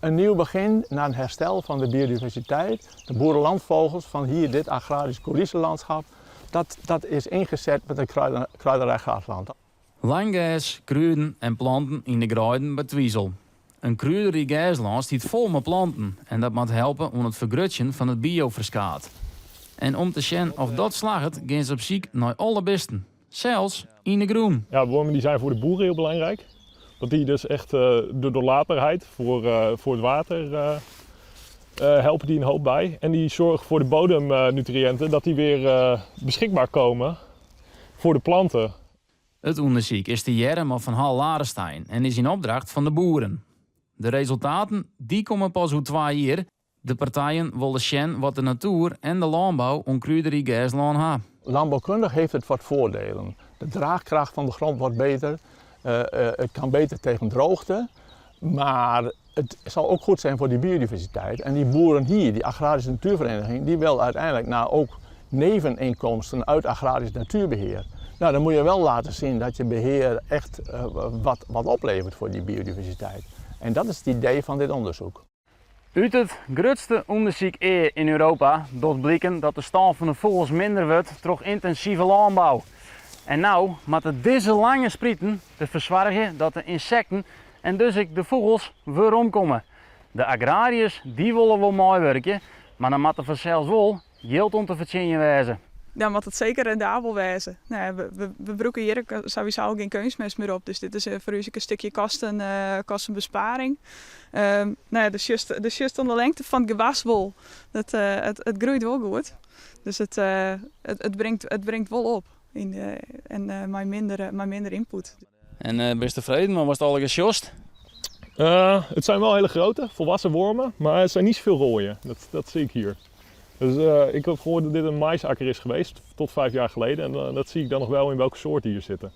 Een nieuw begin naar een herstel van de biodiversiteit, de boerenlandvogels van hier dit agrarisch coulissenlandschap, dat, dat is ingezet met een kruidenrijk grasland. Lang gers, krûden en planten yn de greiden by Twizel. In krûderyk gerslân stiet fol mei planten en dat moat helpe oan it fergrutsjen fan it bioferskaat. En om te sjen oft dat slagget gean se op syk nei alle bisten, sels yn de grûn. Ja, wormen die zijn voor de boeren heel belangrijk. Dat die dus echt de doorlaatbaarheid voor het water helpen die een hoop bij. En die zorgen voor de bodemnutriënten dat die weer beschikbaar komen voor de planten. It ûndersyk is tegearre mei Van Hall Larenstein en is yn opdracht fan de boeren. De resultaten dy komme pas oer twa jier. De partijen wolle sjen wat de natoer en de lânbou oan krûderyk gerslân ha. Landbouwkundig heeft het wat voordelen. De draagkracht van de grond wordt beter, het kan beter tegen droogte, maar het zal ook goed zijn voor die biodiversiteit. En die boeren hier, die agrarische natuurvereniging, die wil uiteindelijk naar ook neveninkomsten uit agrarisch natuurbeheer. Nou, dan moet je wel laten zien dat je beheer echt wat oplevert voor die biodiversiteit. En dat is het idee van dit onderzoek. Ut it grutste ûndersyk ea yn Europa docht bliken dat de stân fan de fûgels minder wurdt troch yntinsive lânbou. En no moatte dizze lange sprieten derfoar soargje dat de ynsekten en dus ek de fûgels weromkomme. De agrariërs dy wolle wol meiwurkje, mar dan moat der fansels wol jild oan te fertsjinjen wêze. Dan moat it seker rendabel wêze. No ja, we brûke hjir ek sawiesa al gjin keunstmest mear op, dus dit is foar ús ek in stikje kosten, kostenbesparing. No ja, do sjochst, do sjochst oan de lengte fan it gewas wol dat it groeit wol goed. Dus it, it bringt, it bringt wol op yn, en mei minder, mei minder ynput. En bist tefreden mei watst allegear sjochst? Het zijn wel hele grote, volwassen wormen, maar het zijn niet zoveel rooien. Dat, dat zie ik hier. Dus ik heb gehoord dat dit een maisakker is geweest tot 5 jaar geleden. En dat zie ik dan nog wel in welke soorten hier zitten.